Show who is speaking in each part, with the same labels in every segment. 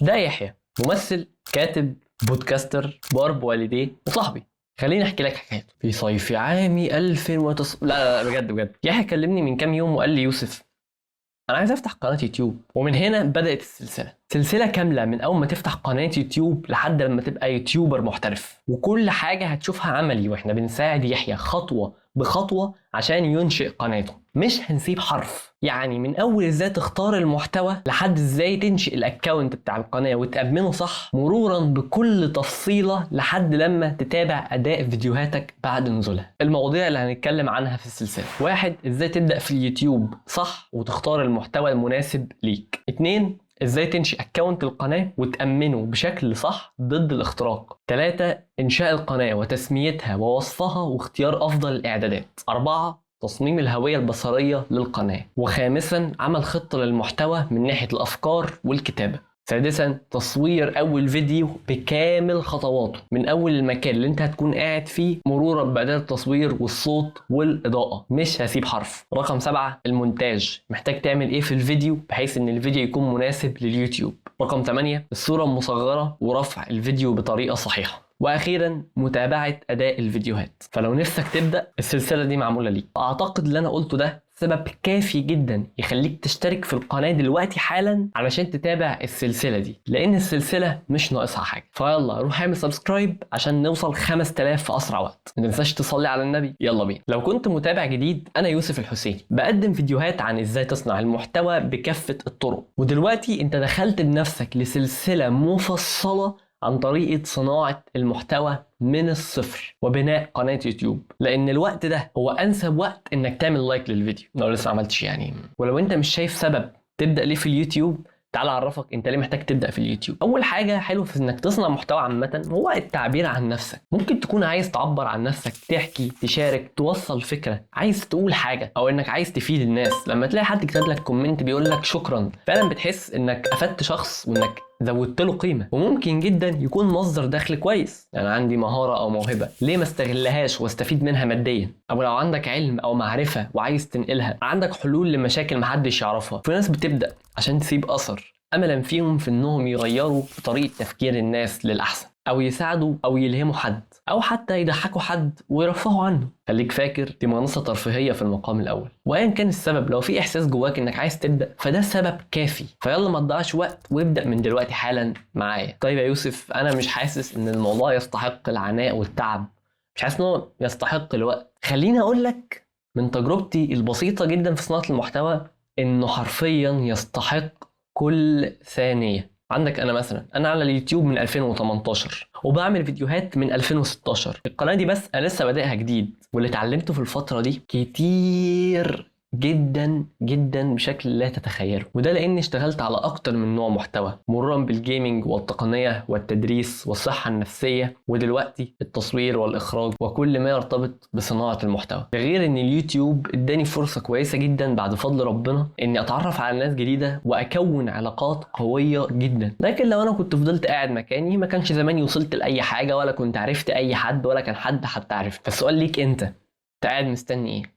Speaker 1: ده يحيى، ممثل، كاتب، podcaster، بار بوالديه وصاحبي. خليني احكي لك حكايته. في صيف عام 2009، لا لا لا، بجد بجد، يحيى كلمني من كام يوم وقال لي: يوسف، انا عايز افتح قناة يوتيوب. ومن هنا بدات السلسله، سلسلة كاملة من اول ما تفتح قناة يوتيوب لحد لما تبقى YouTuber محترف، وكل حاجة هتشوفها عملي، واحنا بنساعد يحيى خطوة بخطوة عشان ينشئ قناته. مش هنسيب حرف، يعني من اول ازاي تختار المحتوى لحد ازاي تنشئ ال account بتاع القناة وتامنه صح، مرورا بكل تفصيله لحد لما تتابع اداء فيديوهاتك بعد نزولها. المواضيع اللي هنتكلم عنها في السلسله: واحد، ازاي تبدا في اليوتيوب صح وتختار المحتوى المناسب ليك. اتنين، ازاي تنشئ account القناة وتأمنه بشكل صح ضد الاختراق. 3، انشاء القناة وتسميتها ووصفها واختيار افضل الاعدادات. 4، تصميم الهوية البصرية للقناة. وخامسا، عمل خطة للمحتوى من ناحية الافكار والكتابة. سادسا، تصوير اول فيديو بكامل خطواته، من اول المكان اللي انت هتكون قاعد فيه مرورا بأداة التصوير والصوت والاضاءة، مش هسيب حرف. رقم 7، المونتاج، محتاج تعمل ايه في الفيديو بحيث ان الفيديو يكون مناسب لليوتيوب. رقم 8، الصورة المصغرة ورفع الفيديو بطريقة صحيحة. واخيرا، متابعة اداء الفيديوهات. فلو نفسك تبدأ، السلسلة دي معمولة ليك. اعتقد اللي انا قلته ده سبب كافي جدا يخليك تشترك في القناة دلوقتي حالا علشان تتابع السلسلة دي، لأن السلسلة مش ناقصها حاجة. فيلا روح اعمل subscribe عشان نوصل 5000 في أسرع وقت. ما تنساش تصلي على النبي. يلا بينا. لو كنت متابع جديد، أنا يوسف الحسيني، بقدم فيديوهات عن إزاي تصنع المحتوى بكافة الطرق، ودلوقتي أنت دخلت بنفسك لسلسلة مفصلة عن طريقة صناعة المحتوى من الصفر وبناء قناة يوتيوب، لأن الوقت ده هو أنسب وقت إنك تعمل like للفيديو لو لسه ما عملتش يعني. ولو أنت مش شايف سبب تبدأ ليه في اليوتيوب، تعال أعرفك أنت ليه محتاج تبدأ في اليوتيوب. أول حاجة حلوة في إنك تصنع محتوى عامة هو التعبير عن نفسك. ممكن تكون عايز تعبر عن نفسك، تحكي، تشارك، توصل فكرة، عايز تقول حاجة، أو إنك عايز تفيد الناس. لما تلاقي حد كتب لك comment بيقول لك شكرا، فعلا بتحس إنك أفدت شخص وإنك زودت له قيمة. وممكن جدا يكون مصدر دخل كويس، يعني عندي مهارة او موهبة، ليه ما استغلهاش واستفيد منها ماديا؟ او لو عندك علم او معرفة وعايز تنقلها، عندك حلول لمشاكل محدش يعرفها. في ناس بتبدا عشان تسيب اثر، املا فيهم في انهم يغيروا في طريقه تفكير الناس للاحسن، او يساعدوا او يلهموا حد، او حتى يضحكوا حد ويرفهوا عنه. خليك فاكر دي منصة ترفيهية في المقام الاول، وايا كان السبب، لو في احساس جواك انك عايز تبدا فده سبب كافي. فيلا ما تضيعش وقت وابدا من دلوقتي حالا معايا. طيب يا يوسف، انا مش حاسس ان الموضوع يستحق العناء والتعب، مش حاسس ان هو يستحق الوقت. خليني اقول لك من تجربتي البسيطة جدا في صناعة المحتوى انه حرفيا يستحق كل ثانية. عندك انا مثلا، انا على اليوتيوب من 2018 وبعمل فيديوهات من 2016. القناة دي بس انا لسه بادئها جديد، واللي اتعلمته في الفترة دي كتير جدا جدا بشكل لا تتخيله، وده لاني اشتغلت على اكتر من نوع محتوى، مرورا بال gaming والتقنية والتدريس والصحة النفسية، ودلوقتي التصوير والاخراج وكل ما يرتبط بصناعة المحتوى. ده غير ان اليوتيوب اداني فرصة كويسة جدا بعد فضل ربنا اني اتعرف على ناس جديدة واكون علاقات قوية جدا. لكن لو انا كنت فضلت قاعد مكاني ما كانش زماني وصلت لاي حاجة، ولا كنت عرفت اي حد، ولا كان حد حتى عرفني. فالسؤال ليك انت، انت قاعد مستني ايه؟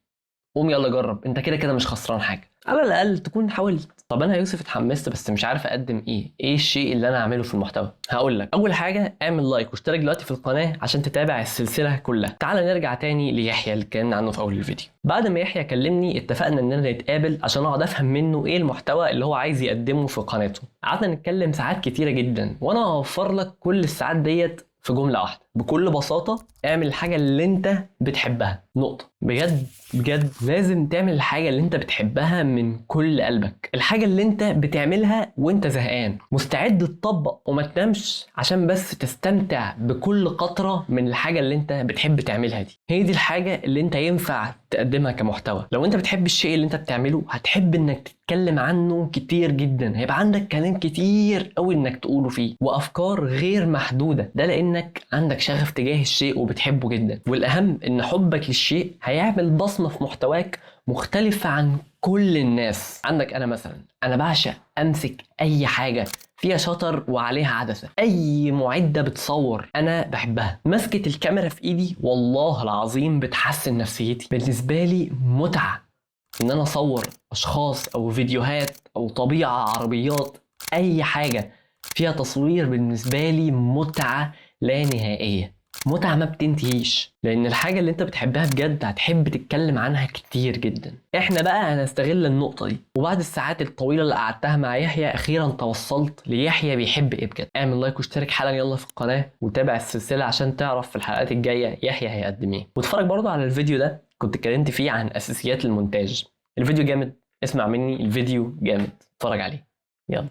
Speaker 1: قوم يلا جرب، انت كده كده مش خسران حاجة، على الاقل تكون حاولت. طب انا يا يوسف اتحمست بس مش عارف اقدم ايه، ايه الشيء اللي انا هعمله في المحتوى؟ هقول لك، اول حاجة اعمل like واشترك دلوقتي في القناة عشان تتابع السلسلة كلها. تعال نرجع تاني ليحيى اللي اتكلمنا عنه في اول الفيديو. بعد ما يحيى كلمني اتفقنا اننا نتقابل عشان اقعد افهم منه ايه المحتوى اللي هو عايز يقدمه في قناته. قعدنا نتكلم ساعات كتيرة جدا، وانا هوفر لك كل الساعات ديت في جملة واحدة. بكل بساطة اعمل الحاجة اللي انت بتحبها، نقطة. بجد بجد لازم تعمل الحاجة اللي انت بتحبها من كل قلبك، الحاجة اللي انت بتعملها وانت زهقان، مستعد تطبق وما تنامش عشان بس تستمتع بكل قطرة من الحاجة اللي انت بتحب تعملها دي. هي دي الحاجة اللي انت ينفع تقدمها كمحتوى. لو انت بتحب الشيء اللي انت بتعمله هتحب انك تتكلم عنه كتير جدا، هيبقى عندك كلام كتير قوي انك تقوله فيه وافكار غير محدودة، ده لانك عندك شغف تجاه الشيء وبتحبه جدا. والاهم ان حبك للشيء هيعمل بصمة في محتواك مختلفة عن كل الناس. عندك انا مثلا، انا بعشق امسك اي حاجة فيها shutter وعليها عدسة، اي معدة بتصور انا بحبها. مسكة الكاميرا في ايدي والله العظيم بتحسن نفسيتي. بالنسبة لي متعة ان انا اصور اشخاص او فيديوهات او طبيعة، عربيات، اي حاجة فيها تصوير بالنسبة لي متعه لا نهائية، متعة ما بتنتهيش، لأن الحاجة اللي أنت بتحبها بجد هتحب تتكلم عنها كتير جدا. إحنا بقى هنستغل النقطة دي، وبعد الساعات الطويلة اللي قعدتها مع يحيى أخيرا توصلت ليحيى بيحب إيه بجد. اعمل like واشترك حالا يلا في القناة، وتابع السلسلة عشان تعرف في الحلقات الجاية يحيى هيقدم إيه. واتفرج برضه على الفيديو ده، كنت اتكلمت فيه عن أساسيات المونتاج. الفيديو جامد، اسمع مني، الفيديو جامد، اتفرج عليه يلا.